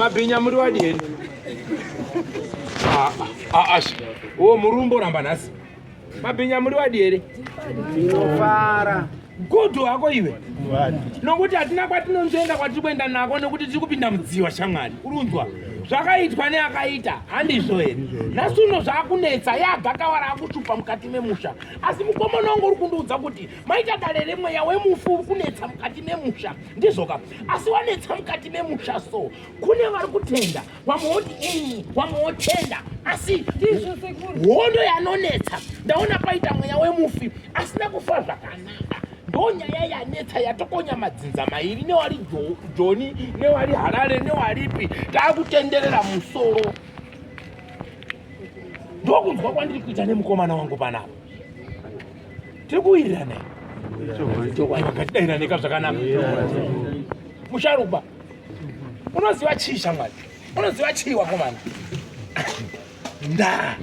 Mabhinya muri wadi here? Ah, ah, ah, o murumbo ramba nhasi. Mabhinya muri wadi here? Tinofara. Good hako iwe. Nokuti hatina kwatinonzvenga kwatiri kuenda nako nokuti tiri kupinda mudziwa shamwari. Urunzwa. Zvakaitwa neakaita handizvo here? Nhasi uno zvakunetsa yagakawara akuchupa mukati memusha. Asi mukomana wangu uri kundiudza kuti maita dare remweya wemufi uri kunetsa mukati memusha. Ndizvoka. Asi wanetsa mukati memusha so kune vari kutenda vamwe woti ii vamwe wotenda asi hondo yanonetsa ndaona paita mweya wemufi asina kufa zvakanaka ndonyaya yanetsa yatokonya madzinza mairi newari joni newari harare newaripi taakutenderera musoro ndokunzwa kwandiri kuita nemukomana wangu panapa tiri kuwirirana vakatidairanika zvakanaka musharukwa unoziva chii shamwari unoziva chii wakomana ndaa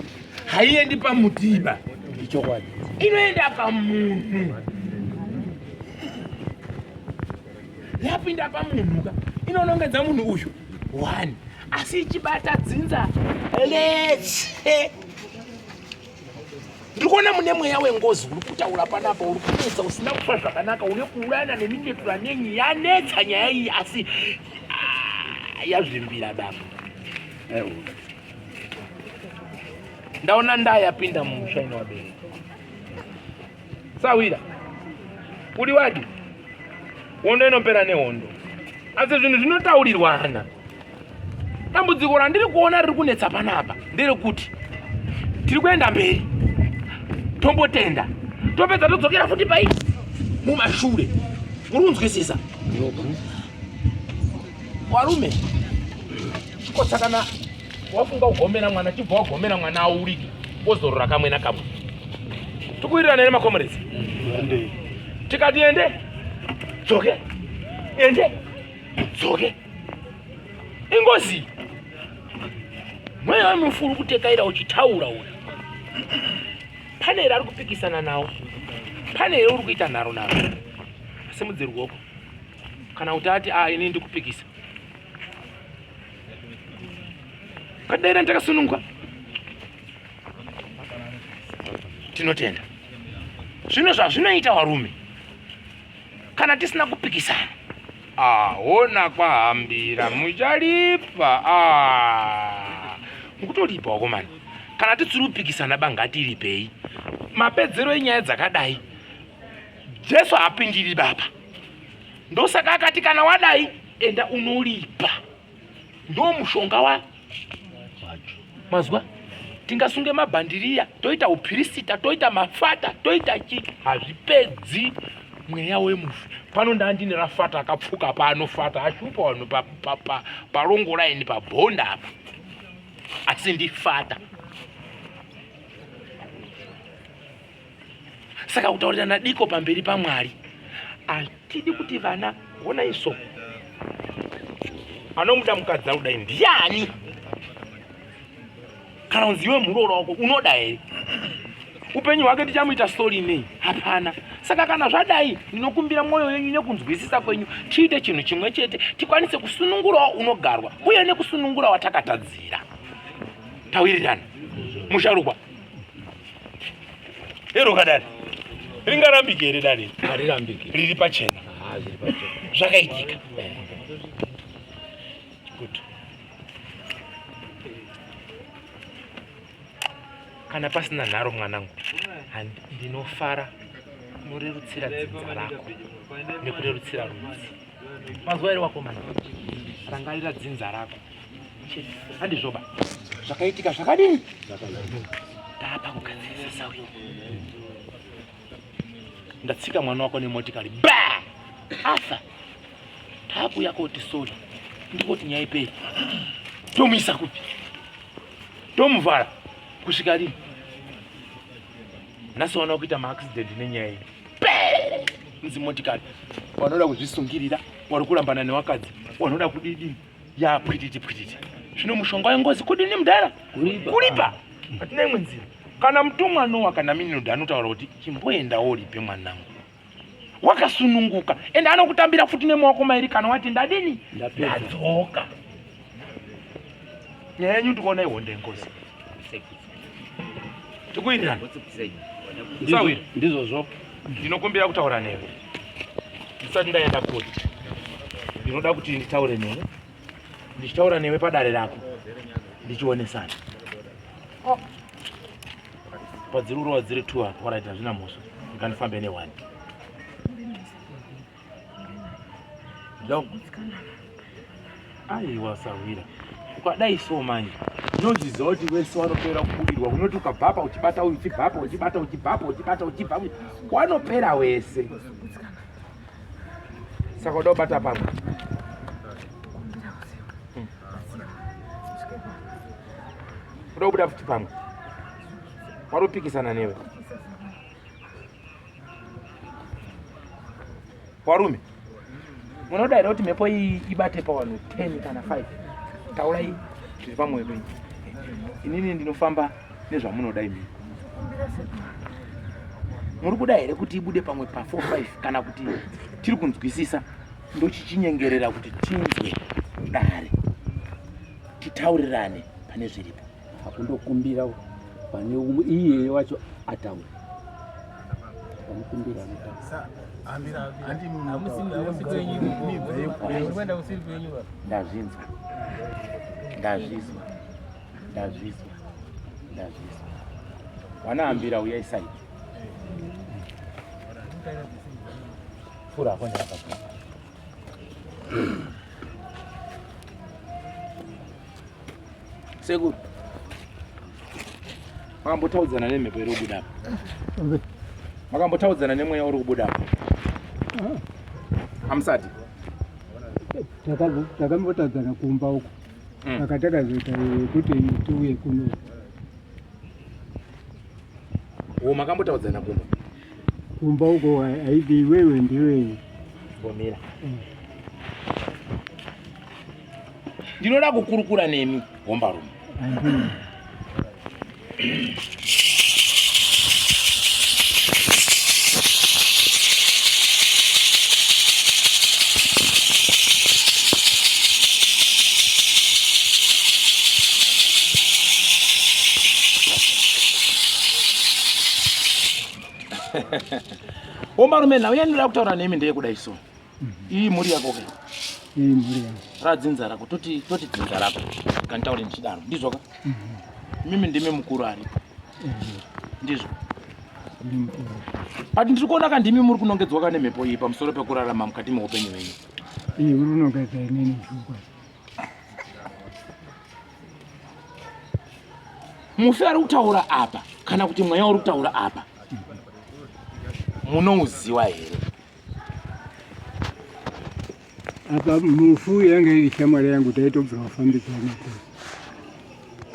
haiendi pamutiba ichokwadi inoenda pamunhu yapinda pamunhu ka inonongedza munhu uyu one asi ichibata dzinza lese ndiri kuona mune mweya wengozi uri kutaura panapa uri kunetsa usina kufa zvakanaka une kuurayana neminyetura nenyi yanetsa nyaya iyi asi ah, yazvimbira baba ndaona ndaa yapinda mumusha ino wabereki sawira uri wadi hondo inopera nehondo asi zvinhu zvinotaurirwana dambudziko randiri kuona riri kunetsa panapa nderekuti tiri kuenda mberi tombotenda topedza todzokera futi pai mumashure muri kunzwisisa warume chikotsa kana wafunga kugomera mwana chibva wagomera mwana aurike wozorora kamwe nakamwe tikuwirirana here makomrades tikati ende dzoke ende dzoke ingozi mweya wemufu uri kutekaira uchitaura uyu pane here ari kupikisana nawo pane here uri kuita nharo naro asimudze ruoko kana kuti ati a ah, ini ndikupikisa kadaira ndakasununguka tinotenda zvino zvazvinoita varume kana tisina kupikisana ahona ah, kwahambira muchalipa ah, mukutolipa wakomana kana tisiri kupikisana ba ngatiripei mapedzero enyaya dzakadai jesu haapindiri baba ndosaka akati kana wadai enda unolipa ndo mushonga wa mazwa tingasunge mabhandiriya toita upirisita toita mafata toita chi hazvipedzi mweya wemufi pano ndandine rafata akapfuka pano fata ashupa vanhu parongo laini pabhonda apa asi ndifata saka kutaurirana diko pamberi pamwari hatidi kuti vana hona iso anomuda mukadzi akudai ndiani kana kunzi iwe muroora wako unoda here upenyu hwake tichamuita stori nei hapana saka kana zvadai ndinokumbira mwoyo yenyu nekunzwisisa kwenyu tiite chinhu chimwe chete tikwanise kusunungurawo unogarwa uye nekusunungura watakatadzira tawirirana musharukwa Hero kadare ringarambike here dare? Harirambike. Riri pachena. Ah, zviri pachena. Zvakaitika. Good. Kana pasina nharo mwanangu, ndinofara unorerutsira dzinza rako nekurerutsira rudzi. Mazuva ere wakomana, rangarira dzinza rako. Handizvoba zvakaitika zvakadini tapa kugadzirisa sawi ndatsika mwana wako nemotikari ba afa takuya koti sori ndikoti nyaya ipei tomuisa kupi tomuvhara kusvika rini nhasi wana kuita maaccident nenyaya iyi nzimotikari wanoda kuzvisungirira wari kurambana newakadzi wanoda kudidini ya pwititi pwititi zvino mushonga wengozi kudini mudhara kuripa hatina imwe nzira kana mutumwa nowa kana mininoda anotaura kuti chimboenda woripe mwanangu wakasununguka ende anokutambira futi nemaoko mairi kana wati ndadini ndadzoka Nyaya yenyu ndikuona ihonde ngozi. Tikuwirirana. Sawira. Ndizvozvo. Ndinokumbira kutaura newe. Ndisati ndaenda kure. Ndinoda kuti nditaure newe. Ndichitaura newe padare rako. Ndichionesana. Oh. Padziri kurova dziri 2 apa, alright hazvina mhosva. Ngandifambe ne 1. Aiwa sahwira ukadai so manje unozviziva kuti wese wanopera kubudirwa unoti ukabvapa uchibata uyu uchibvapa uchibata uchibvapa uchibata uchibva wanopera wese saka uda kubata pamwe uda kubuda futi pamwe warupikisana newe Warume, munoda here kuti mhepo iyi ibate pavanhu 10 kana 5? Taurai zviri pamwoyo penyu. Inini ndinofamba nezvamunoda imini. Muri kuda here kuti ibude pamwe pa 4 5 kana kuti tiri kunzwisisa ndochichinyengerera kuti tinzwe dare titaurirane pane zviripo. Akundokumbira pane umwe iyeye wacho ataure. Amukumbira Ndazvinzwa. Ndazvizwa. Ndazvizwa. Ndazvizwa. Wanaambira uyai side. Fura hapo ndapa. Sekuru. Makambotaudzana nemhepo iri kubuda apa. Makambotaudzana nemweya uri kubuda apa. Hamusati. Takambotaudzana kumba uko. Saka takazoita kuti tiuye kuno. Wo makambotaudzana kumba. Kumba uko aiti iwewe ndiwe. Mbomira. Ndinoda kukurukura nemi hombarume. Hombarume nhau yandinoda kutaura nemi ndeyekudai so. Iyi mhuri yako ke? Iyi mhuri yangu. Radzinza rako toti toti dzinza rako. Kanditaure ndichidaro. Ndizvo ka? Mimi ndimi mukuru aripo. Ndizvo. But ndiri kuona ka ndimi muri kunongedzwa ka nemhepo iyi pamusoro pekurarama mukati meupenyu hwenyu. Iyi uri kunongedza inini zvikwa. Mufi ari kutaura apa kana kuti mweya uri kutaura apa munouziwa here? Apa mufu yanga iri shamwari yangu taitobvira kufambidzana.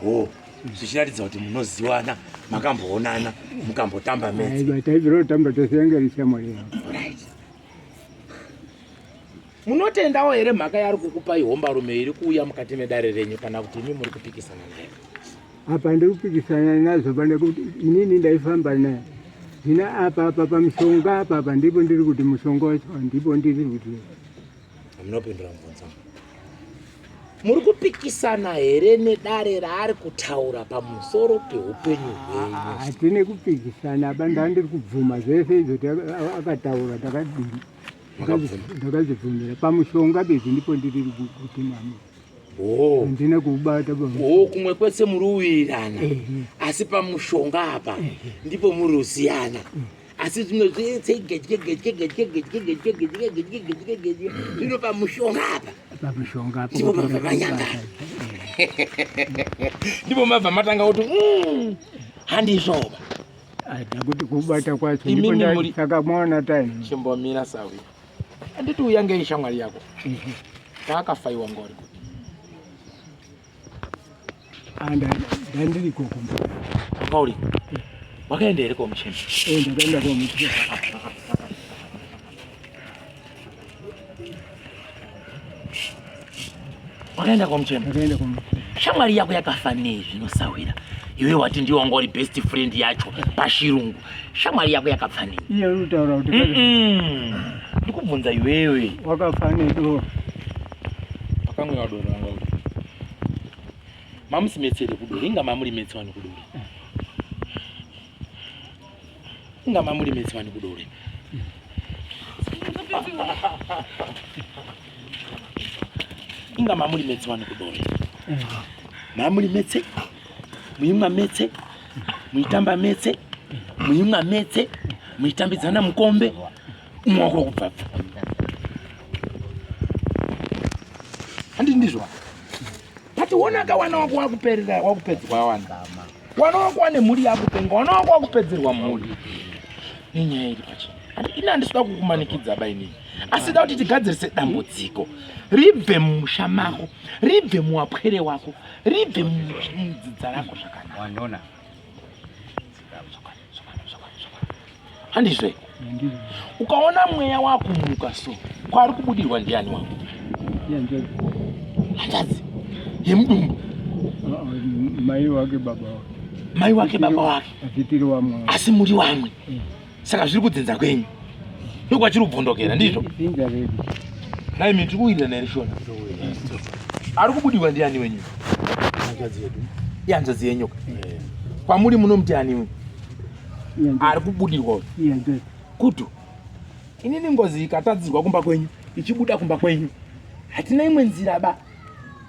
Oh, zvichiratidza kuti munoziwana, makamboonana, mukambotamba mese. Aiwa, taibvira kutamba tese yanga iri shamwari yangu. Right. Munotendawo here mhaka yaari kukupai hombarume iri kuuya mukati medare renyu kana kuti imi muri kupikisana naye? Apa ndiri kupikisana nazvo pane kuti inini ndaifamba naye. Zvino apa apa pamushonga apa apa ndipo ndiri kuti mushonga wacho ndipo ndiri kuti. Munopindura mubvunzo. Muri kupikisana here nedare raari kutaura pamusoro peupenyu hwenyu? Hatine kupikisana apa ndandiri kubvuma zvese izvo akataura ndakadini. Ndakazvibvumira pamushonga bedzi ndipo ndiri kuti mama. Oh. Handina kuubata baba. Oh, kumwe kwese muri kuwirirana asi pamushonga apa ndipo muri kusiyana asi zvimwe zvese gedye gedye gedye gedye gedye gedye gedye gedye gedye zvino pamushonga apa Pamushonga apa. Ndipo mabva manyangara. Ndipo mabva matanga kuti handizvoba. Ndakuti kubata kwacho Imimi ndipo muri- saka maona time. Chimbomira sawi. Anditi uyange ishamwari yako. Taakafaiwa ngori kuti. Anda ndandiri kokumba. Wanga uri? Wakaenda here komuchena? Eh, ndakaenda komuchena. Wakaenda komuchena? Ndakaenda komuchena. Shamwari yako yakafa nei zvinosahwira? Iwe wati ndiwe wanga uri best friend yacho pashirungu. Shamwari yako yakafa nei? Iye uri kutaura kuti Ndikubvunza iwewe. Wakafa nei doro? Pakamwiwa doro wanga uri. Mamusimetsere kudore, inga mamuri metse wani kudore. Inga mamuri metse wani kudore. Inga mamuri metse wani kudore. Mamuri metse, muimwa metse, muitamba metse, muimwa metse, muitambidzana mukombe, umwe wako kubvabva. Handi ndizvo? But wonaka wana wako wakuperera wakupedzwa wana. Wana wako wane mhuri yakupenga, wana wako wakupedzerwa mhuri. Nenyaya iri pachena. Ini handisida kukumanikidza ba inini. Asi da kuti tigadzirise dambudziko. Ribve mumusha mako, ribve muwapwere wako, ribve mudzidza rako zvakanaka. Wandona. Handizve? Ukaona mweya wakumuka so, kwaari kubudirwa ndiani wako? Hanzvadzi yemudumbu. Mai wake baba wake. Mai wake baba wake. Asi tiri wamwe. Asi muri wamwe. Eh. Saka zviri kudzinza kwenyu. Ndokwachiri kubvondokera ndizvo? Dzinza redu. Nhai mimi tiri kuwirirana here Shona? Ari kubudirwa ndiani wenyu? Hanzvadzi yedu. Ihanzvadzi yenyu. Eh. Kwamuri munomuti ani wenyu? Ari kubudirwa uyu. Ihanzvadzi. Kutu. Inini ngozi ikatadzirwa kumba kwenyu, ichibuda kumba kwenyu. Hatina imwe nzira ba.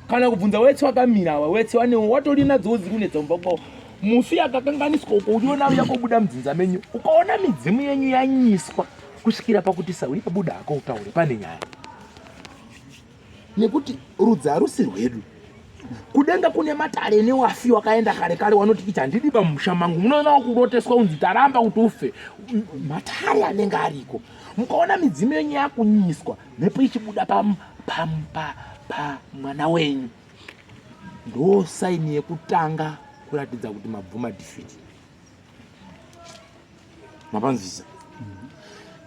Kana kubvunza wetse wakamira awa wetse wane watori nadzo dziri kunetsa kumba kwavo. Mufi akakanganiswa uko uchiona uya kobuda mudzinza menyu. Ukaona midzimu yenyu yanyiswa kusvikira pakuti sauya buda hako utaure pane nyaya. Nekuti rudzi harusi rwedu. Kudenga kune matare newafi wakaenda kare kare wanoti ichi handidi pamusha mangu. Munoona wakuroteswa unzi taramba kuti ufe. Matare anenge ariko. Mukaona midzimu yenyu yakunyiswa mhepo ichibuda pamwana pa, pa, pa wenyu ndo saini yekutanga kuratidza kuti mabvuma defeat. Mapanzwisisa?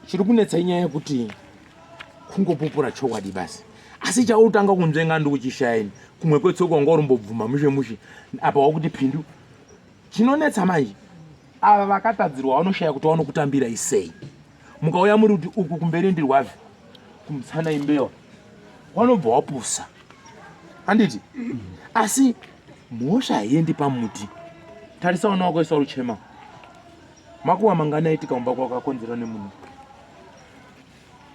Chiri kunetsa inyaya yekuti kungopupura chokwadi basi, asi chautanga kunzvenga ndikuchishaya ini. Kumwe kwetsoka wanga urimbobvuma mushe mushe, apa wakuti pindu. Chinonetsa manje, ava vakatadzirwa vanoshaya kuti vanokutambira isei. Mukauya muri kuti uku kumberi ndirwavhi, kumutsana imbewa, wanobva wapusa. Handiti? Asi mhosva haiendi pamuti. Tarisa wana wako isa ruchema. Makuwa mangani aitika kumba kwako akonzerwa nemunhu.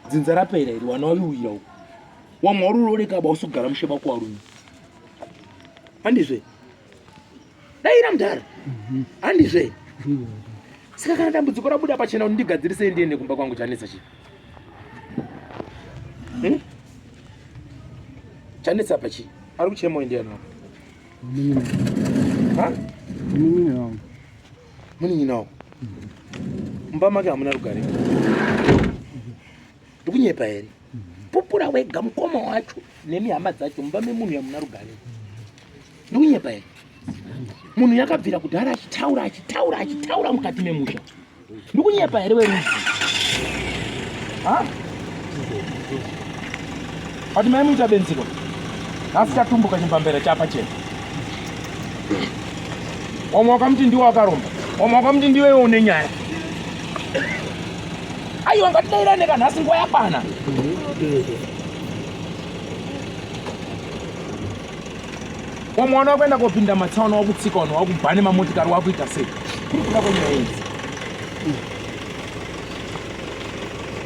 Dzinza rapera iri wana waviwira uku. Wamwe wari uroreka ba usugara mushe bako warume. Handizve? Daira mudhara. Handizve? Saka kana dambudziko rabuda pachena kuti ndigadzirise ndiende kumba kwangu chanetsa chii? Hmm? Chanetsa pa chii? Ari kuchema ndiani wako? Ha? Munin'ina wangu. Munin'ina wako. Mumba make hamuna rugare. Ndikunyepa here? Pupura wega mukoma wacho nemi hama dzacho mumba memunhu yamuna rugare. Ndikunyepa here? Munhu yakabvira kudhara achitaura achitaura achitaura mukati memusha. Ndikunyepa here werudzi? Ha? Ati mai muita benziko. Nhasi chatumbuka chimbambera chapachena. Wamwe wakamuti ndiwe wakaromba. Wamwe wakamuti ndiwe une nyaya. Aiwa ngatidairane ka nhasi nguva yakwana. Wamwe wana wakuenda kopinda matsaona wakutsika vanhu wakubva nemamotikari wakuita sei? Kuri kuda kwenyaya idzi.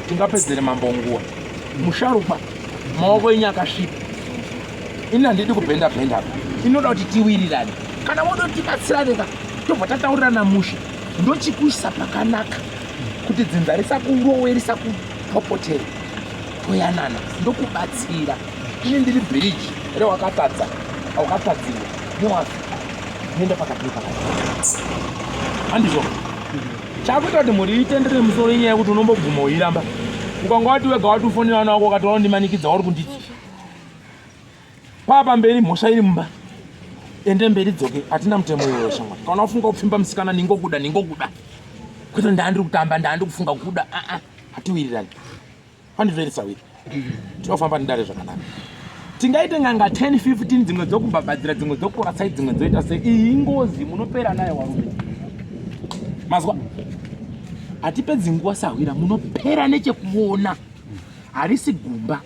Tingapedzere mambo nguva. Musharukwa maoko enyu akasvipa. Ini handidi kubhenda bhenda apa. Inoda kuti tiwirirane. Kana woda kuti tibatsirane ka tobva tataurirana mushe. Ndochikuisa pakanaka kuti dzinza risakurowe risakupopotere. Toyanana ndokubatsira. Ini ndiri bhiriji rewakatadza wakatadzirwa newafi nenda pakati nepakati. Handizvo? Chakuita kuti mhuri itendere musoro inyaya yekuti unombobvuma uiramba. Ukanga wati wega wati ufonera vana vako ukati waundimanikidza wauri kunditi. Paa pamberi mhosva iri mumba. Ende mberi dzoke hatina mutemo iwoyo shamwari. Kana wafunga kupfimba musikana ningokuda ningokuda. Kwete ndaandiri kutamba ndaandiri kufunga kuda. Ah ah hatiwirirani. Handizvo sawiri. Tinofamba nedare zvakanaka. Tingaite n'anga 10 15 dzimwe dzokubhabhadzira dzimwe dzokurasai dzimwe dzoita sei. Iyi ingozi munopera nayo warume. Mazwa hatipedzi nguva sahwira munopera nechekuona. Harisi gumba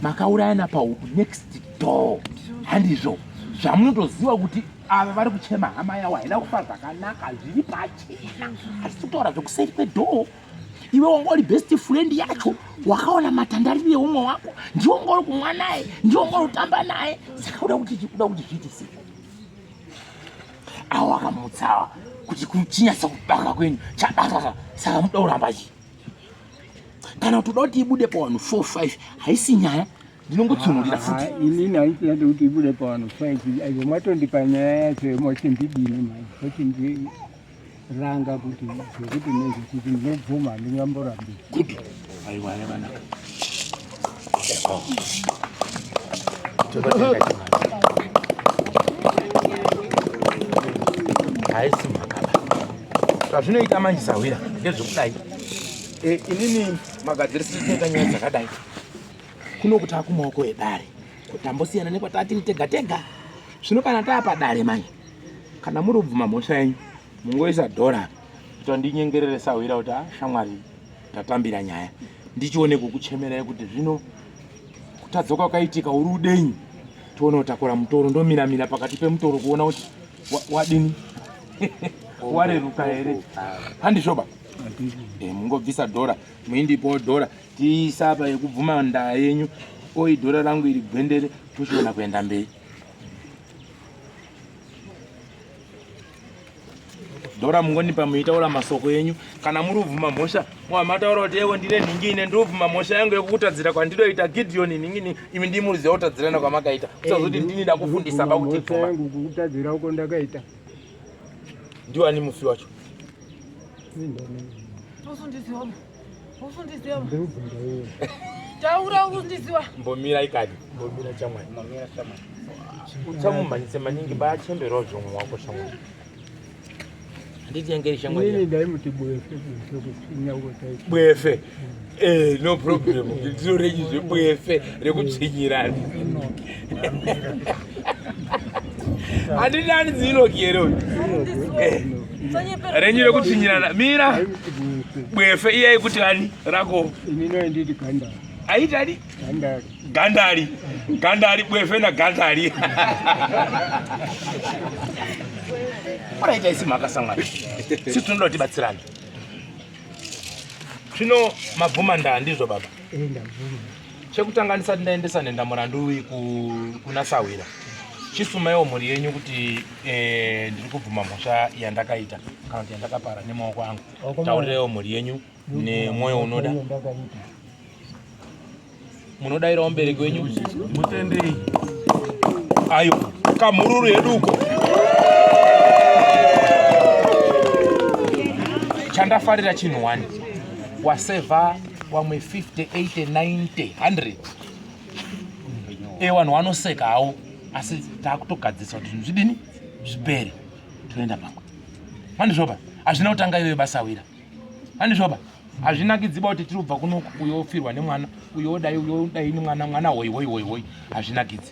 makaurayana pahuku next door. Handizvo. Zvamunotoziva kuti ava vari kuchema hama yavo haina kufa zvakanaka, zviri pachena. Hatisi kutaura zvekuseri kwedhoo. Iwe wanga uri best friend yacho, wakaona matandariro eumwe wako, ndiwe wanga uri kumwa naye, ndiwe wanga uri kutamba naye, saka uda kuti uda kuti zviite sei? Awo akamutsawa kuti kuchinyatsa kubaka kwenyu chabaka, saka muda kuramba chii? Kana kuti uda kuti ibude pavanhu 4 5 haisi nyaya, ndinongotsunhurira futi. Inini haisi yati kuti ibude pavanhu 5, aiwa matondipa nyaya yacho mochindidini manje, mochindiranga kuti zvekuti nezvekuti ndinobvuma, handingamborambi. Good. Aiwa yakanaka. Haisi mhakaba. Zvazvinoita manje sahwira ndezvekudai. Inini magadzirisiro tinoita nyaya dzakadai kuno kuti akumaoko edare tambosiyana nekwatatiri tega tega. Zvino kana taapa dare manje, kana muri kubvuma mhosva yenyu mungoisa dhora kuti ndinyengerere sahwira kuti ah, shamwari tatambira nyaya, ndichione kukuchemerai kuti zvino kutadza kwakaitika uri udenyi, tione kutakura mutoro, ndomiramira pakati pemutoro kuona kuti wadini wareruka here. Handizvoba mungobvisa dhora muindipowo dhora tiisa apa yekubvuma ndaa yenyu, oi dhora rangu iri gwendere, tochiona kuenda mberi. Dhora mungonipa muitaura masoko enyu, kana muri kubvuma mhosva mwamataura kuti ewo ndine nhingine, ndobvuma mhosva yangu yekukutadzira kwandidoita Gideon nhingini, imi ndimi muruziva kutadzirana kwamakaita, kusazoti ndini ndakufundisa ba kuti Mhosva yangu kukutadzira uko ndakaita. Ndiwani mufi wacho? Taura ukundiziwa. Mbomira ikadi. Mbomira chamwari. Uchamumhanyise maningi bachemberawo zvomwe wako shamwari. Handiti yange iri shamwari. Inini ndaimuti bwefe bwefe kutsvinya uko taiti. Bwefe. No problem. Ndiro renyu zvebwefe rekutsvinyirana. Handiti ani dzinoki here uyu? Renyu rekutsvinyirana. Mira. Bwefe iya yekuti ani rako. Inini nditi gandari. Aiti ani? Gandari. Gandari. Gandari bwefe na gandari. Oraita isi mhaka samwari. Sisi tinoda kuti tibatsirane. Zvino mabvuma ndaa ndizvo baba. Ndabvuma. Chekutanga ndisati ndaendesa nhenda murandu uyu kuna sahwira, chisumaiwo mhuri yenyu kuti ndiri kubvuma mhosva yandakaita kana kuti yandakapara nemaoko angu. Taurirewo mhuri yenyu nemwoyo unoda. Munodairawo mubereki wenyu mutendei. Ayo kamhururu hedu uko. Chandafarira chinhu 1 wasevha wamwe 50 80 90 100 vanhu vanoseka hawo, asi takutogadzirisa kuti zvinhu zvidini zvipere, toenda pamwe. Handizvoba, hazvina kutanga iyoyo basawira. Handizvoba, hazvinakidziba kuti tiri kubva kuno uyo ofirwa nemwana uyo odai uyo odai nemwana mwana hoi hoi hoi hoi, hazvinakidzi.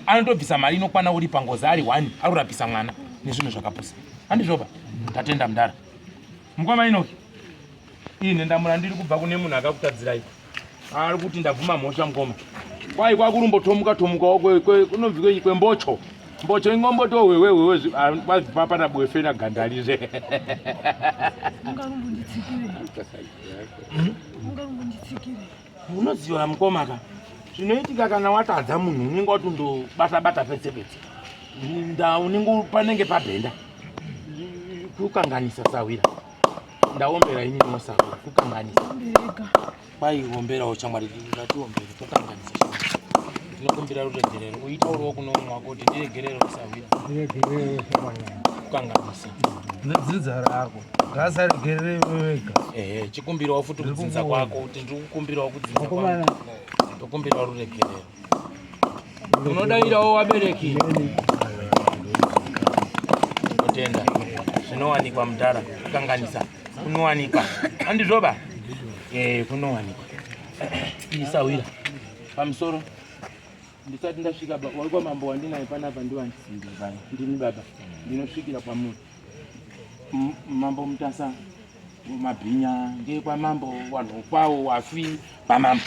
Anotobvisa mari inokwana uripa ngozi ari 1 arurapisa mwana nezvinhu zvakapusa. Handizvoba, tatenda mudhara. Mukoma Inoki, iyi nhendamura ndiri kubva kune munhu akakutadzirai. Ari kuti ndabvuma mhosva mukoma. Kwai kwakurumbotomuka tomukawo kunobvi kwenyi kwembocho. Mbocho ingomboto wewe wewe kwazipapa bwefe na gandari zve. Unoziva mukoma ka, zvinoitika kana watadza munhu unenge watondobata bata petse petse. Nda unenge panenge pabhenda. Kukanganisa sahwira. Ndaombera ini nosahwira kukanganisa. Kwai omberawo shamwari, ndatiombere kukanganisa shamwari. Ndinokumbira ruregerero. Uitaurawo kuno umwe wako kuti ndiregerere usahwira. Ndiregerere shamwari yangu. Kukanganisa. Nedzinza rako. Ngasaregerere iwe wega. Ehe, chikumbirawo futi kudzinza kwako kuti ndiri kukumbirawo kudzinza kwako. Vakomana. Ndokumbirawo ruregerero. Unodairawo wabereki. Kutenda. Zvinowanikwa mudhara kukanganisa. Kunowanikwa. Handizvoba? Kunowanikwa. Isawira. Pamusoro. Ndisati ndasvika baba, waikwa mambo wandinaye panapa ndiwani? Ndini baba. Ndinosvikira kwamuri. Mambo Mutasa mabhinya ngekwa mambo wanhu kwawo wafi pamambo.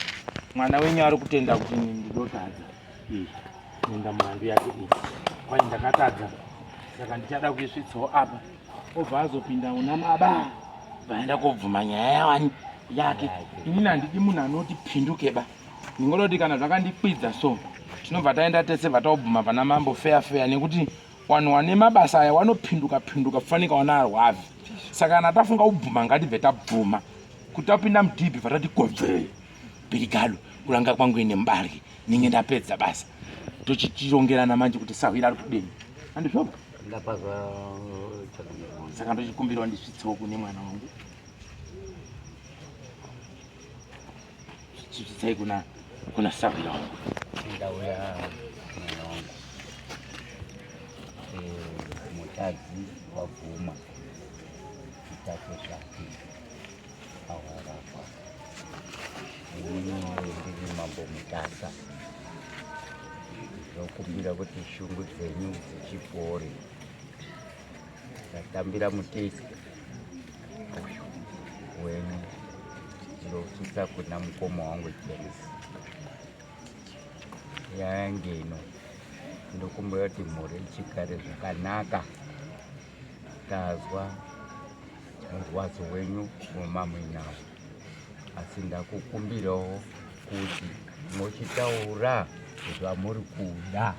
Mwana wenyu ari kutenda kuti ndinotadza. Nenda murandu yake iyi. Kwai ndakatadza saka ndichada kuisvitsawo apa obva azopinda una baba vaenda kobvuma nyaya yawani yake. Inini handidi munhu anoti pinduke ba, ndingoda kuti kana zvakandikwidza so tinobva taenda tese bva taobvuma pana mambo feya feya, nekuti vanhu wane mabasa aya wanopinduka pinduka fanika wana arwavi. Saka kana tafunga kubvuma ngatibve tabvuma kuti tapinda mudhibhi vatati kobvee birigalo kuranga kwangu ine mubaryi ninge ndapedza basa tochichirongerana manje kuti sahwira ari kudini andizvoba. Saka ndochikumbirawo ndisvitsewo kune mwana wangu, chisvitsai kuna sahwira wangu. Ndauya mwana wangu, mutadzi wabvuma zvitadzo zvake awarapwa. Inini ndiri mambo Mutasa, ndinokumbira kuti shungu dzenyu dzichipore. Ndatambira mutesi uyu wenyu, ndosvitsa kuna mukoma wangu James. Yangeno ndokumbira kuti mhuri ichigare zvakanaka. Tazwa murwadzo wenyu wemamuinawo, asi ndakukumbirawo kuti mochitaura zvamuri kuda.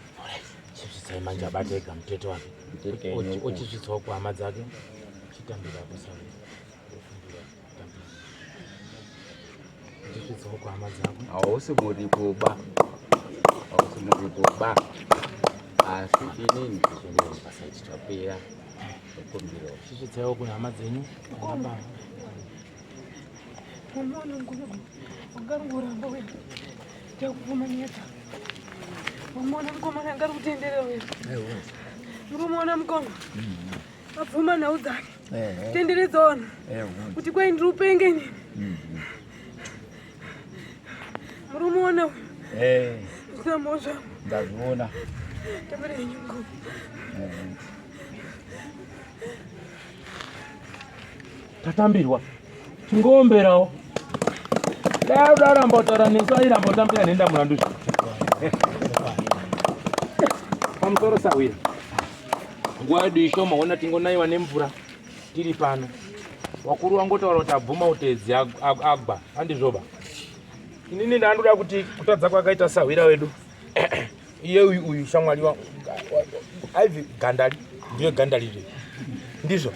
Chisvitsai manje abate ega mutete wake, ochisvitsawo kuhama dzake. Chitambira apo chisvitsawo kuhama dzako. Hausi muripo ba, hausi muripo ba, asi inini chapera ndokumbirawo. Chisvitsaiwo kuhama dzenyu. Mwana ungarongoramba wena takubvuma nyaya dzako. Wamuona mukomana angari kutenderera wena? Murume mukoma abvuma nhau dzake, tenderedza vanhu kuti kwai ndiri upenge inini. Murume ona uyu ndisina mhosva. Ndazviona. Tambira henyu mukoma. Tatambirwa, tingoomberawo. Dai udaramba kutaura nesu airamba kutambira nhenda murandu. Pamusoro sahwira, nguva yedu ishoma, ona tingonaiwa nemvura tiri pano. Wakuru wangotaura kuti abvuma utedzi agwa handizvoba. Inini ndandoda kuti kutadza kwakaita sahwira wedu iye uyu uyu shamwari aivi gandali, ndiye gandali zve ndizvo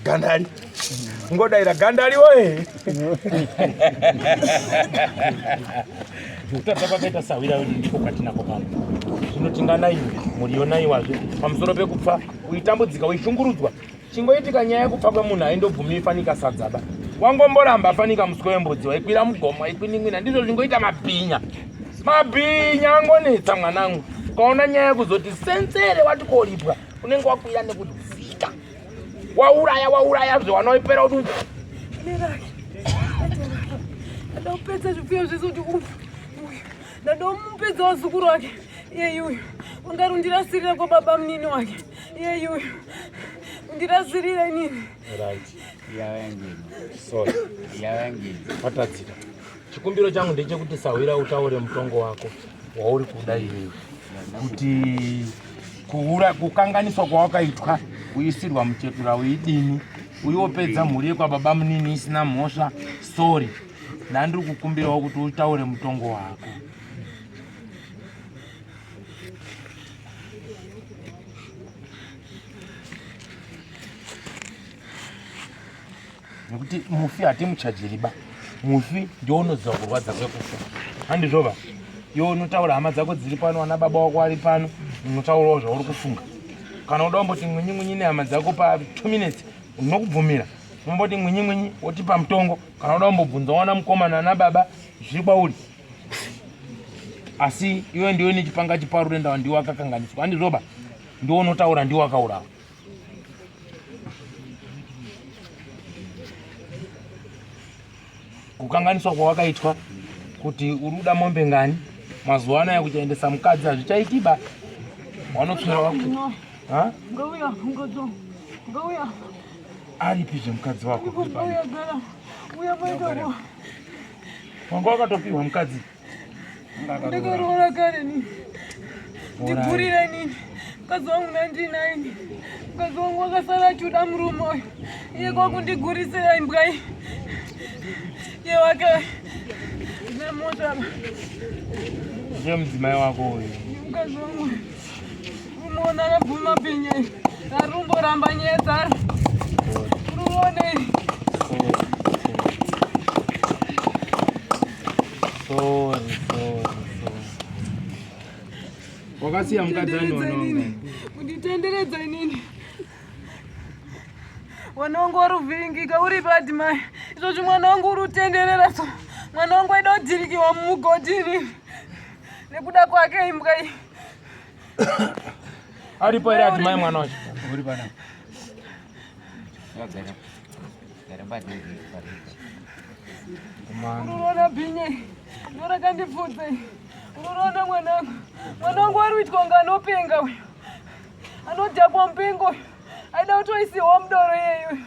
gandali ngodaira gandali woye. Kutadza kwakaita sahwira wedu ndiko kwatinako pano. Zvino tinganaiwe mhuri yonaiwazve pamusoro pekupfa uitambudzika uishungurudzwa. Chingoitika nyaya yekupfa kwemunhu haindobvumi fanika sadzaba. Wangomboramba fanika muswe wembudzi waikwira mugomo waikwiningwina, ndizvo zvingoita mabhinya. Mabhinya angonetsa mwanangu. Ukaona nyaya yekuzoti sensere wati koripwa unenge wakwira nekudzika, wauraya wauraya zve wanoipera kuti Ndada kupedza zvipfuyo zvese kuti ufu uyu, ndada kumupedza wazukuru wake iyeyi uyu ungari undirasirira kwababa munini wake iyeyi uyu undirasirira inini. Right. Yavangeni. Sorry. Yavangeni. Patadzika. Chikumbiro changu ndechekuti sahwira utaure mutongo wako wauri kuda iwewe, kuti kuura kukanganiswa kwawakaitwa kuisirwa muchetura uidini uiwopedza mhuri yekwababa munini isina mhosva. Sorry, ndandiri kukumbirawo kuti utaure mutongo wako. Nekuti mufi hatimuchajiriba, mufi ndiwo unoziva kurwadza kwekufa, handizvova? Iwe unotaura, hama dzako dziri pano, vana baba wako ari pano, unotaurawo zvauri kufunga. Kana uda kumboti mwinyi mwinyi nehama dzako pa 2 minutes, unokubvumira umboti mwinyi mwinyi wotipa mutongo. Kana uda kumbobvunza wana mukomana nababa, zviri kwauri, asi iwe ndiwe nechipanga chiparure ndawa, ndiwe akakanganiswa, handizvoba? Ndiwe unotaura, ndiwe akaurawa. Kukanganiswa kwawakaitwa kuti uri kuda mombe ngani mazuva anaya kuchaendesa mukadzi hazvichaitiba, wanotswera wako. Ha? Ngauya ngodzo, ngauya. Aripi zvemukadzi wako? Ngauya gara uya maitako. Wanga wakatopiwa mukadzi? Ndakaroora kare nini, ndigurire nini. Mukadzi wangu ndandinaini. Mukadzi wangu akasara achiuda murume uyu. Iye kwakundigurisira imbwa iyi. Iye wake nemota. Ndiye mudzimai wako uyu. Mukadzi wangu. Umuona akabvuma bhinya. Arumboramba nyaya dzaro. Uruone. Sorry, sorry, sorry. Wakasiya mukadzi ani wana wangu? Kunditenderedza inini. Mwana wangu wari kuvhiringika uri padi mai. Izvozvi mwana wangu uri kutenderera so. Mwana wangu aida kudhirikiwa mumugodhi inini. Nekuda kwake imbwa iyi. Aripo here adimai mwana wacho? Uri pana. Unoona bhinye ndorakandipfudza unoona mwanangu mwanangu ari kuitwa kunge anopenga uyu anodhakwa mupengo uyu aida kutoisiwa mudoro iyeyu uyu.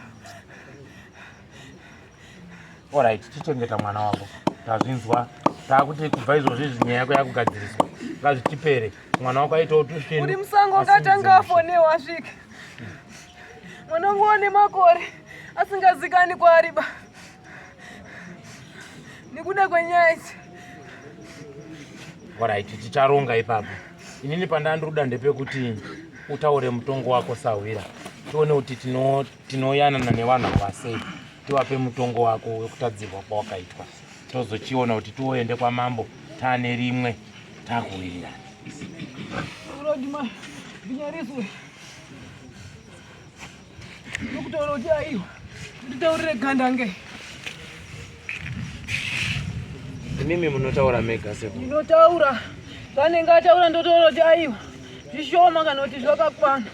Alright, tichengeta mwana wako. Tazvinzwa. Takuti kubva izvozvi izvi nyaya yako yakugadziriswa. Ngazvitipere. Mwana wako aitawo tusvinu. Uri musango akatanga afonewa asvike. Mwana wangu ane makore asingazikani kwaari ba. Nekuda kwenyaya idzi. Alright, ticharonga ipapo. Inini pandandiruda ndepekuti utaure mutongo wako sahwira. Tione kuti tinoyanana nevanhu ava sei. Tiwape mutongo wako wekutadzirwa kwawakaitwa. Tozochiona kuti tioende kwamambo taane rimwe takuwirirana. Urodima binyariswe. Nokutaura kuti aiwa. Nditaurire gandange. Imimi munotaura mega sekuru. Ndinotaura. Zvanenge ataura ndotaura kuti aiwa. Zvishoma kana kuti zvakakwana.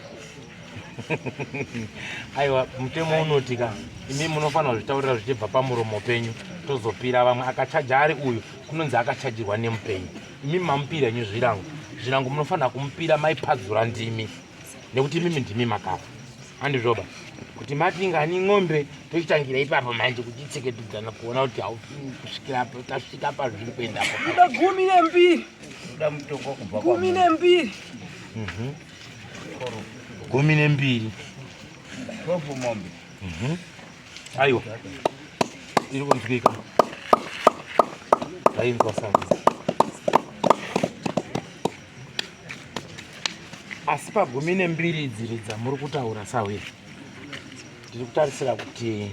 Aiwa, mutemo unoti ka imi munofanira kuzvitaurira zvichibva pamuromo penyu, tozopira vamwe. Akachaja ari uyu kunonzi akachajirwa nemupenyu. Imi mamupira henyu zvirango, zvirango munofanira kumupira maipadzura ndimi, nekuti imimi ndimi makafa. Handizvoba kuti mati ngani ng'ombe tochitangira ipapo manje kuchitseketedzana kuona kuti kusvikira tasvika pazviri kuendapo. Kuda 12. Kuda mutongo kubva 12. 12. 12 mombe. Aiwa, iri kunzwika. Tainzwa sana. Asi pagumi nembiri dziri dzamuri kutaura sahwira, ndiri kutarisira kuti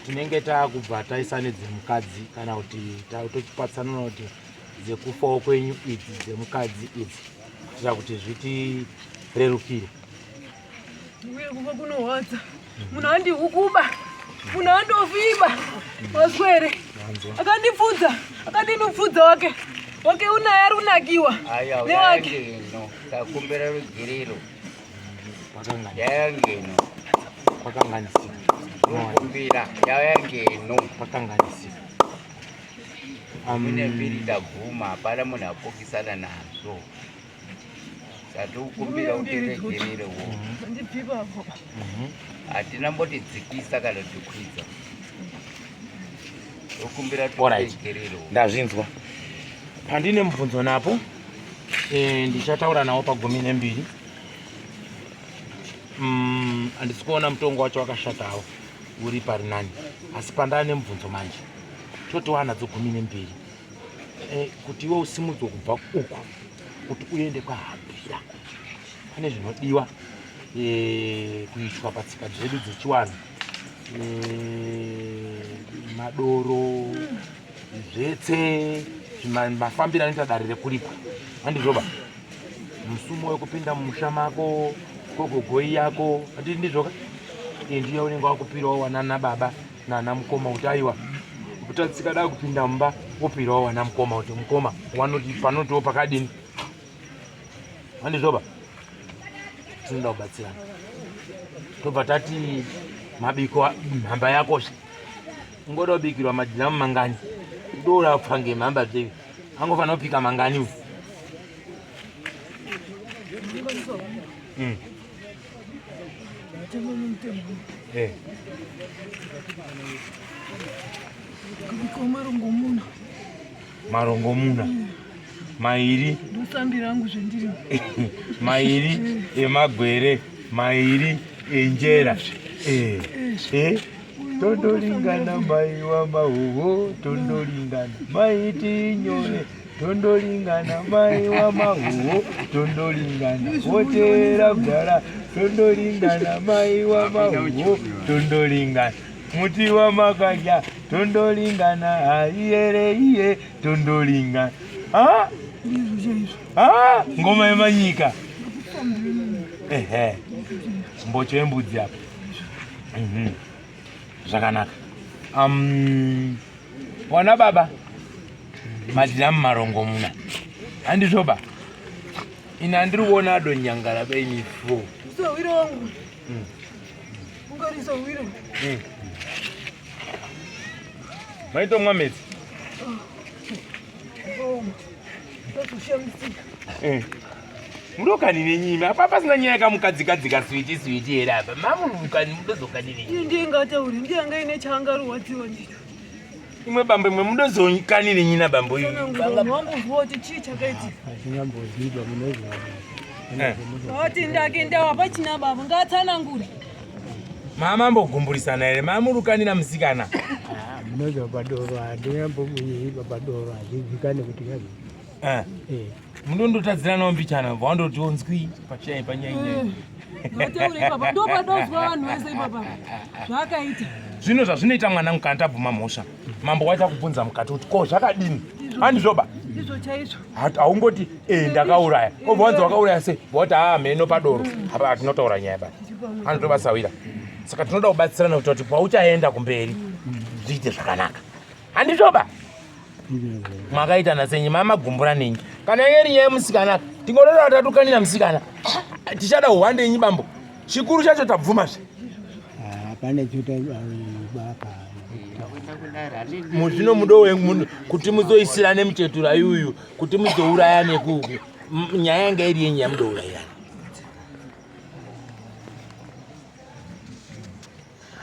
tinenge taakubva taisa nedzemukadzi kana kuti tochipatsanura kuti dzekufawo kwenyu idzi dzemukadzi idzi, kuitira kuti zvitirerukire. Uye kufa kunorwadza. Munhu andihukuba, munhu andofiba maswere akandipfudza, akandinupfudza wake wake unaye ari kunakiwa newake. Takumbira rugerero yaya ngeno kwakanganisika, kumbira yaya ngeno kwakanganisika. Mune mbiri tabvuma, hapana munhu apokisana nazvo. Tatokumbira kuti regererewo. Andibvipapo. Hatina mbotidzikisa kana tikwidza. Tokumbira Alright. tiregererewo. Ndazvinzwa. Pandine mubvunzo napo ndichataura nawo pagumi nembiri. Handisi kuona mutongo wacho wakashatawo uri pari nani, asi pandane mubvunzo manje totiwana nadzo 12 kuti iwe usimudzwe kubva uku kuti uende kwahambira, pane zvinodiwa kuitwa patsika dzedu dzechiwanhu, madoro zvetse mafambiro anoita dare rekuripwa, handizvoba? Musumo wekupinda mumusha mako kogogoi yako, handiti ndizvoka? Ndiyo unenge wakupirawo wanana baba nana mukoma kuti aiwa kutatsika da kupinda mumba, wopirawo wana mukoma kuti mukoma wanoti panotiwo pakadini, handizvoba? Tinoda kubatsirana, tobva tati mabiko mhamba yakosha, ungoda kubikirwa madhiramu mangani, dora pfange mhamba dzevi angofanira kupika mangani uyu. Kubikwa marongomuna. Marongomuna. Mairi. Ndosambira hangu zvendiri. Mairi emagwere, mairi enjera. Eh. Eh. Tondolingana mai wa mahuho, tondolingana mai tinyore, tondolingana mai wa mahuho, tondolingana wotera gwara, tondolingana mai wa mahuho, tondolingana muti wa makadya, tondolingana haiyere iye, tondolingana. Ah? Ah, ngoma yemanyika. Ehe. Mbocho yembudzi apa. Mhm. Zvakanaka. Wana baba madhiramu marongo muna handizvo ba ini handiri kuona adonyangara beini fo Sawira wangu. Ungari sawira. Maitomwa metsi Ndazoshamisika. Mudokani nenyime apa pasina nyaya yakamukadzikadzika switi switi here apa mamurukani mudozokanire Iye ndiye ngataure, ndiye anga ine chaangarwadziwa ndicho. Imwe bambo imwe mudozokanire nyina bambo iyo. Tsanangura vanhu vambozwa kuti chii chakaitika. Hazvingamboziva munoziva. Vati ndake ndawa pachina baba ngaatsanangure. Mama ambogumburisana here mamurukanira musikana? Ah, munoziva padoro handingambomuyiba padoro hazvizivikane kuti kazi. Mundondotadziranawo mbichana bva wandoti onzwi pachai panyainyai. Ngataure ipapa ndopadozwa vanhu vese ipapa zvaakaita. Zvino zvazvinoita mwanangu kana tabvuma mhosva mambo waita kubvunza mukati kuti ko zvakadini handizvoba? Ndizvo chaizvo. Haungoti ndakauraya obva wanzi wakauraya sei wati haa mheno padoro apa tinotaura nyaya baba anotobasawira. Saka tinoda kubatsirana kuti kuti pauchaenda kumberi zviite zvakanaka handizvoba? Makaita nasenyi mamagumbura nenyi kana iri nyaya yemusikana tingotoda tatukanira musikana tichada uhwandenyi bambo chikuru chacho tabvumazve. Hapana chota baba. Muzvino mudo wemunhu kuti muzoisirane muchetura yuyu kuti muzourayane kuku nyaya yanga iri yenyu yamudourayana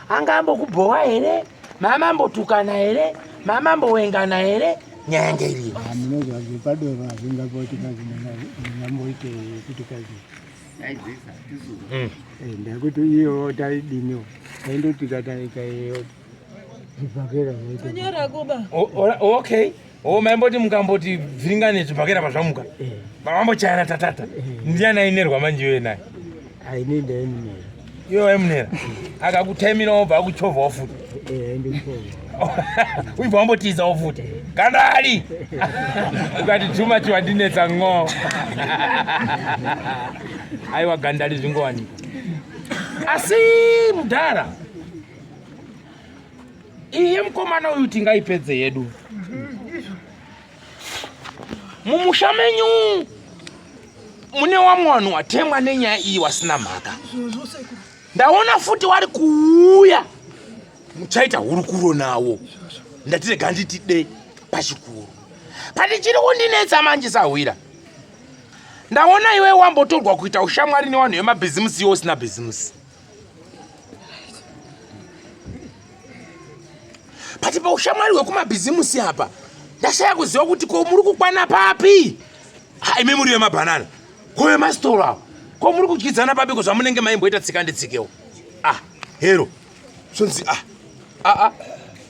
anga ambokubhowa here mama ambotukana here mama ambowengana here nyaya yanga iri yenyu. Munoziva zvepadoro hazvingamboti kazi ndingamboite kuti kazi. Ndekuti iyo taidiniwo taindoti kataika iyo zvibhakera zvaita. Tonyarako ba. Okay. O maimboti mukamboti bviringane zvibhakera pazvamuka. Mamambochayana tatata. Ndiani ainerwa manje iwe naye? Aini ndaimunera. Iwe waimunera. Akakutaimira wobva akuchovhawo futi. Ndichovha. Uibva wambotizawo futi. Gandali! Ukati chuma chiwandinetsa ng'o. Aiwa gandali zvingowanikwa. Asi mudhara iye mukomana uyu tingaipedze yedu mumusha menyu mune wamwe vanhu watemwa nenyaya iyi wasina mhaka. Ndaona futi wari kuuya muchaita hurukuro nawo ndati rega nditi de pachikuru patichiri kundinetsa manje sahwira. Ndaona iwe wambotorwa kuita ushamwari nevanhu vemabhizimusi iwe usina bhizimusi. Pati paushamwari hwekumabhizimusi apa ndashaya kuziva kuti ko muri kukwana papi? Ha, imi muri vemabhanana ko vemasitoro avo ko muri kudyidzana papi ko zvamunenge maimboita tsika nditsikewo? Ah, hero zvonzi ah, ah, ah,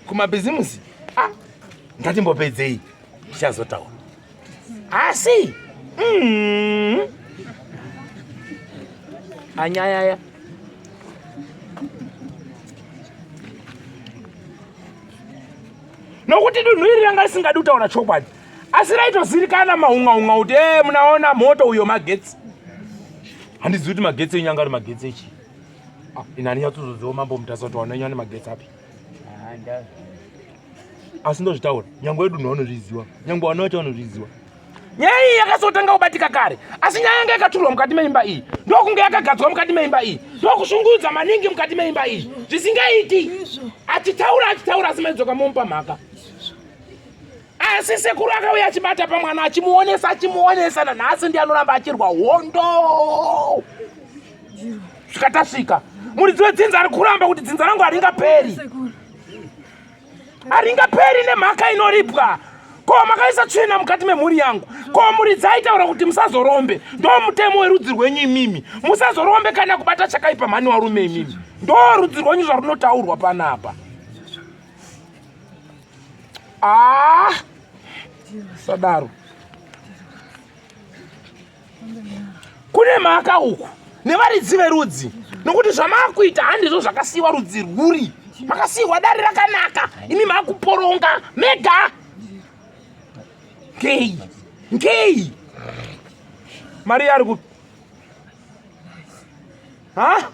kumabhizimusi ah, ngatimbopedzei tichazotaura asi anyayaya nokuti dunhu iri ranga risingadi kutaura chokwadi asi raitozivikana maunga-unga kuti e munaona moto uyo magetsi. Handizivi kuti magetsi enyu anga ari magetsi echii. Ini handinyatsozoziva mambo Mutasa kuti wanhu enyu ane magetsi api asi ndozvitaura nyangwe yedu vanozviziva nyangwe vana vacho vanozviziva. Nyaya iyi yakazotanga kubatika kare asi nyaya yanga yakaturwa mukati meimba iyi ndokunge yakagadzwa mukati meimba iyi ndokushungurudza maningi mukati meimba iyi zvisingaiti. Achitaura achitaura asi maidzoka momupa mhaka. Asi sekuru akauya achibata pamwana achimuonesa achimuonesa nanhasi ndiye anoramba achirwa hondo svika tasvika. Muridzi wedzinza ari kuramba kuti dzinza rangu haringaperi. Haringaperi nemhaka inoripwa. Ko makaisa tsvina mukati memhuri yangu. Ko muridzi aitaura kuti musazorombe. Ndo mutemo werudzi rwenyu imimi. Musazorombe kana kubata chakaipa mhani warume imimi. Ndo rudzi rwenyu zvarunotaurwa panapa. Ah! Sadaro. Kune mhaka uku nevaridzi verudzi nokuti zvamakuita handizvo zvakasiyiwa rudzi rwuri. Makasiyiwa dare rakanaka, imi makuporonga mega. Ngei? Ngei? Maria ari kupi? Ha?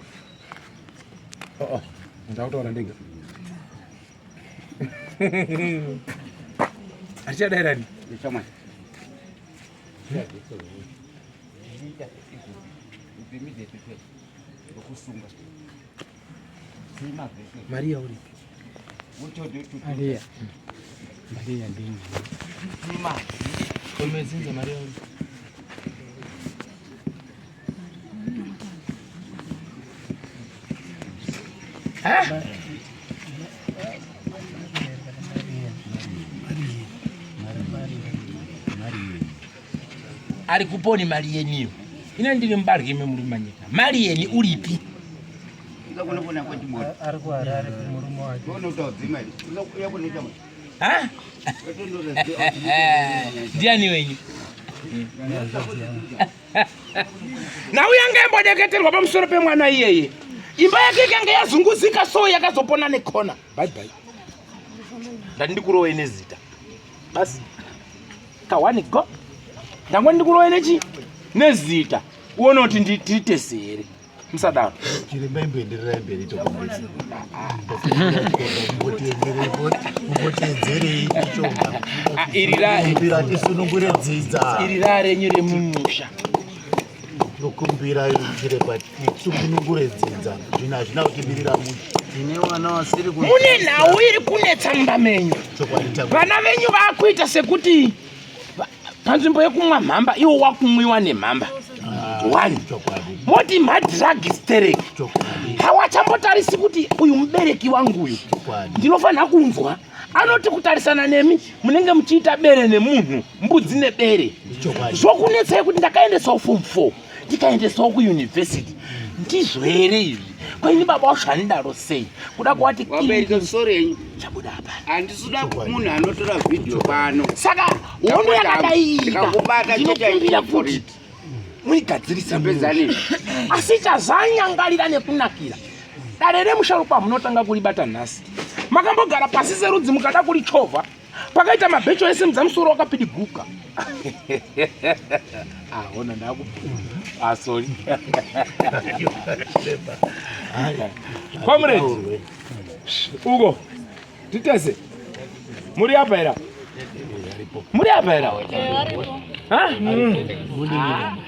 Oh, oh. Ndakutaura ndega. Hatichadairani. Maria uripi? Maria. Maria ndini. Umezinza Maria uripi? Ha? Ari kuponi mari yeniyo. Ine ndiri mubarwi ime muri manyika. Mari yeni uripi? Ari kuHarare kumurume wake. Ha? Ndiani wenyu? Nhau yanga yambodeketerwa pamusoro pemwana iyeye. Imba yake ikanga yazunguzika so yakazopona nekona. Bye bye. Ndati ndikurowe nezita. Basi. Kawani go. Ndangwa ndikurowe nechi? Nezita. Uone kuti nditese here. Musadaro. Chiremba imboendererai mberi tokombesa. Mumbotiedzerei ichoga. Ah, iri ra Kumbira tisunungure dzidza. iri ra renyu remumusha. Tokumbira chiremba tisunungure dzidza. Zvino hazvina kutimirira mushe. Tine wana wasiri ku Mune nhau iri kunetsa mumba menyu. Chokwadi taku. Vana venyu vakuita sekuti panzvimbo yekumwa mhamba iwo wakumwiwa nemhamba. One. Chokwadi. Moti madrug stereki. Chokwadi. Hawachambotarisi kuti uyu mubereki wangu uyu. Chokwadi. Ndinofanira kunzwa. Anoti kutarisana nemi munenge muchiita bere nemunhu, mbudzi nebere. Chokwadi. Zvokunetsai kuti ndakaendesawo form 4, ndikaendesawo kuyunivhesiti. Ndizvo here izvi? Kwaini baba wacho anidaro sei? Kuda kuwati Wabereka sori yenyu. chabuda hapana. Handisida munhu anotora vhidhiyo pano. Saka hondo yakadai iyi Ndikakubata chete ndinokumbira for kuti it. muigadzirise Tapedza nini? Asi chazanyangarira nekunakira dare remusharukwa munotanga kuribata nhasi. Makambogara pasi serudzi mukada kurichovha pakaita mabhecho ese mudzamusoro wakapidiguka. Ah, ona ndaku. Ah, sorry. Comrade. Ugo. Titese. Muri apa here? Muri apa here? Ha?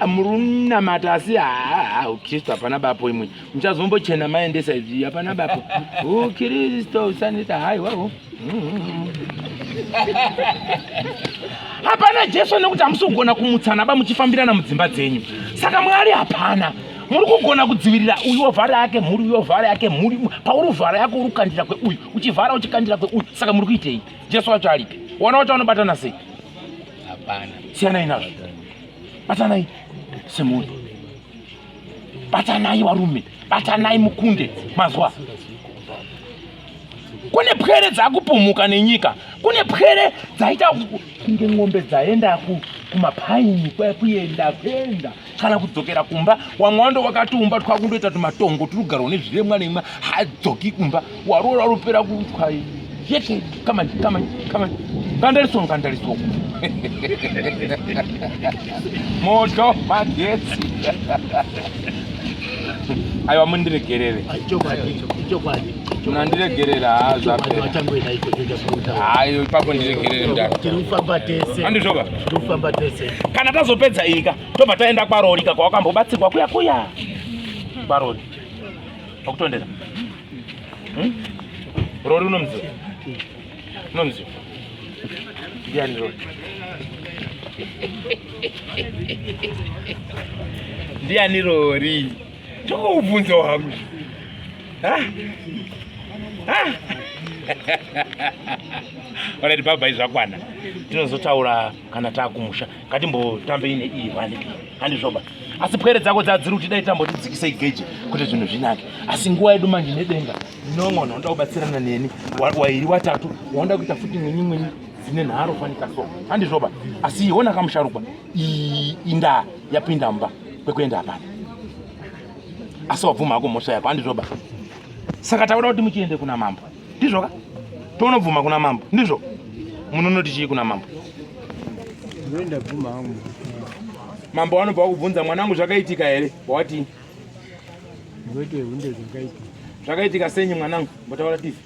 Ah, muri kunamata asi haa Ukristu hapana bapo imwe. Muchazombochena maendesa izvi hapana bapo. Ukristu usanita haiwawo. Hapana Jesu nekuti hamusi kugona kumutsana ba muchifambirana mudzimba dzenyu. Saka Mwari hapana. Muri kugona kudzivirira uyu wovhara yake mhuri, uyu wovhara yake mhuri. Pauri uvhara yako uri kukandira kweuyu, uchivhara uchikandira kweuyu. Saka muri kuitei? Jesu wacho aripi? Wana wacho anobatana sei? Hapana. Siyanai nazvo. Batanai semhuri. Batanai varume. Batanai mukunde mazwa. Kune pwere dzakupumuka nenyika. Kune pwere dzaita kunge ng'ombe dzaenda kumapaini kuenda kuenda kana kudzokera kumba. Wamwe wando wakatumba twakundoita tumatongo turi kugarwa nezviremwa nemwa hadzoki kumba. Waroora rupera kutwa yeke come on, come on, come on. Ngandariso ngandariso. Moto magetsi. Aiwa mundiregerere. Chokwadi. Chokwadi. Munandiregerera haa Chokwadi zvapera. wachangoenda ichocho chakutaura. Hayi ipapo ndiregerere mudaro. Tiri kufamba tese. Handizvoka? Tiri kufamba tese. Kana tazopedza iyi ka tobva taenda kwarori ka kwawakambobatsirwa kuya kuya. Kwarori. Pakutondera. Rori unomuziva? Unomuziva? Ndiani Rori? Ndiani Rori? Chokubvunza wangu. Ha? Alright, bye bye, zvakwana. Tinozotaura kana takumusha. Ngatimbotambei neiyi vani. Handizvoba. Asi pwere dzako dzadziri kuti dai tambotidzikisei geji kuti zvinhu zvinake. Asi nguva yedu manje nedenga ndinonga unoda kubatsirana neni wairi watatu waoda kuita futi mwenyi mwenyi dzine nharo fanika so. Handizvoba. Asi iona kamusharukwa iyi indaa yapinda mumba kwekuenda hapana. Asi wabvuma hako mhosva yako handizvoba. Saka takuda kuti muchiende kuna mambo. Ndizvo ka? Tonobvuma kuna mambo. Ndizvo? Munonoti chii kuna mambo? Ndabvuma hangu. Mambo vanobva vakubvunza mwanangu zvakaitika here? Wati Ngoite hunde zvakaitika. Zvakaitika senyi mwanangu? Mbotaura tivi.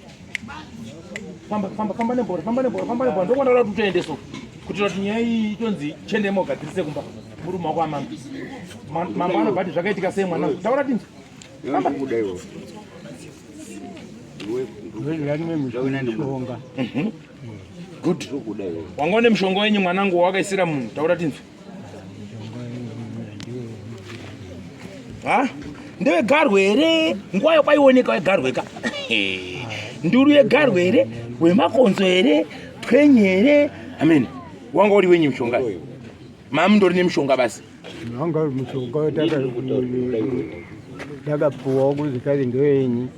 Famba famba famba nebhora, famba nebhora, famba nebhora. Ndokuona kuti utoende so. Kuti kuti nyaya iyi itonzi chende mogadzirise kumba. Murume wako amambo. Mambo anobva ati zvakaitika sei mwanangu? Taura tinzi. Famba. Mishonga. Good. Wanga une mushonga wenyu mwanangu wawakaisira munhu. Taura tinzwe. Ha? Ndewegarwe here? Nguva yo kwaioneka wegarwe ka. Nduru yegarwe here? Wemakonzo here? Twenye here? Amen. Wanga uri wenyu mushonga. Mamundori nemushonga basi. Wanga uri mushonga takapuwa kuzi kari ngewenyi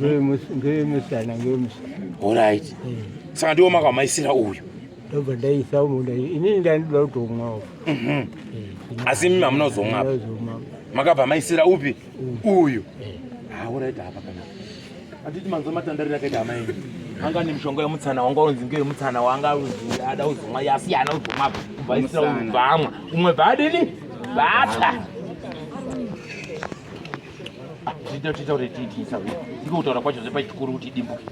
ngewemusana ngewemusana. Alright. Saka ndiwo makamaisira uyu. Ndobva ndaisa umu inini ndandoda kutomwawo. Asi imi hamuna kuzomwa apa. Makabva maisira upi? Uyu. Ah, alright apa kana. Anditi manzwa matandarira akaita hama yenyu. Anga ane mishonga yemutsana wanga unzi ngeyemutsana wanga unzi ada kuzomwa yasiyana kuzomwa apa. Kubva isira uyu bva amwa. Umwe bva adini? Bva Tiita tiita kuti tiita ndiko kutaura kwacho zvepachikuru kuti idimbuke.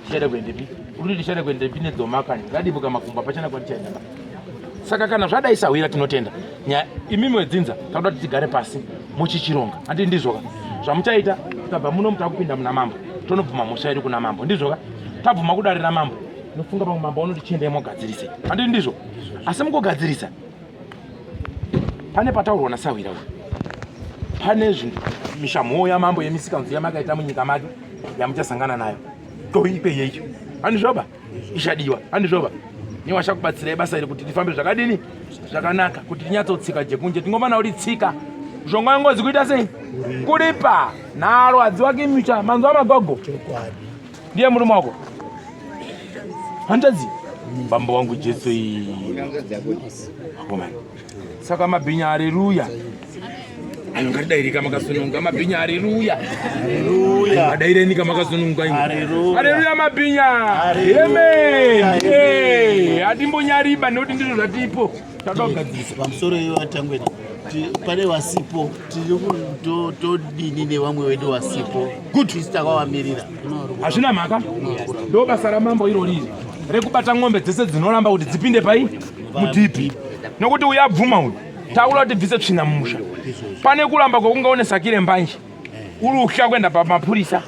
Tichada kuendepi? Uri kuti tichada kuendepi nedzoma kani? Radimbuka makumbo hapachana kwatichaenda. Saka kana zvadai sahwira tinotenda. Nyaya imimi wedzinza takuda kuti tigare pasi muchichironga. Handiti ndizvoka? Zvamuchaita tabva muno mutakupinda muna mambo. Tonobvuma mhosva yedu kuna mambo. Ndizvoka? Tabvuma kudare ramambo. Nofunga pamwe mambo anoti chiendai mogadzirise. Handiti ndizvo? Asi mukugadzirisa pane pataurwa nasahwira uyu. Pane zvinhu mishamho yamambo yemisikanzo yamakaita munyika make yamuchasangana nayo. Toipe yeyo. Handizvoba? Ichadiwa. Handizvoba? Newashakubatsirai basa iri kuti tifambe zvakadini? Zvakanaka kuti tinyatsotsika jekunje tingomana kuti tsika. Mishonga yengozi kuita sei? Kuripa. Nharo hadziwaki micha manzwa magogo. Ndiye murume wako. Hanzvadzi. Bambo wangu Jesu iyi. Akomana. Saka mabhinya haleluya. Ayo ngatidairika makasununga mabhinya haleluya. Haleluya. Ngadaireni makasununga imi. Haleluya. Haleluya mabhinya. Amen. Eh, atimbonyariba nekuti ndizvo zvatipo. Tatoda kugadzirisa. Pamusoro iwo atangwena pane vasipo tiri todini nevamwe vedu vasipo Good. Takawamirira. Hazvina mhaka. Ndo basa ramambo iro riri rekubata ng'ombe dzese dzinoramba kuti dzipinde pai mudhipi. Nokuti uyu abvuma uyu. Taura kuti bvise tsvina mumusha. Pane kuramba kwekunge une sakire mbanje. Uri utya kuenda pamapurisa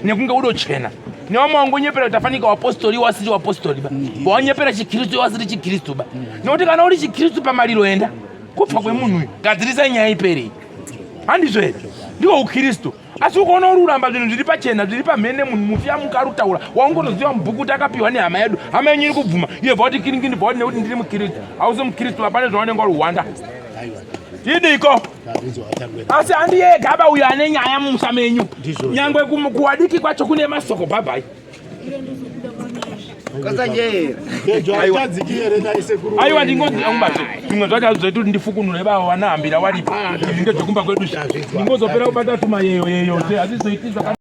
nekunge udochena. Nevamwe wangonyepera kuti afanika wapostori wasiri wapostori ba. Wanyepera chikristu wasiri chikristu ba. Nokuti kana uri chikristu pamariro enda. Kufa kwemunhu uyu. Gadzirisa nyaya ipere. Handizvo here? Ndiko ukristu. Asi ukaona uri kuramba zvinhu zviri pachena zviri pamhene munhu mufi amuka ari kutaura waungonoziva mubhuku kuti akapiwa nehama yedu. Hama yenyu iri kubvuma. Iye bva kuti kiringini bva kuti nekuti ndiri mukristu. Hausi mukristu hapana zvaunenge uri hwanda. Idiko. Asi handi yega ba uyo ane nyaya mumusha menyu. Nyangwe kuwadiki kwacho kune masoko bye bye. Aiwa ndingozi angubate. Zvimwe zvacho hazvizoiti kuti ndifukunure baba vanahambira waripo. Izvi ngezvekumba kwedu. Ndingozopera kubata tuma yeyo yeyo. Hazvizoiti zvakanaka.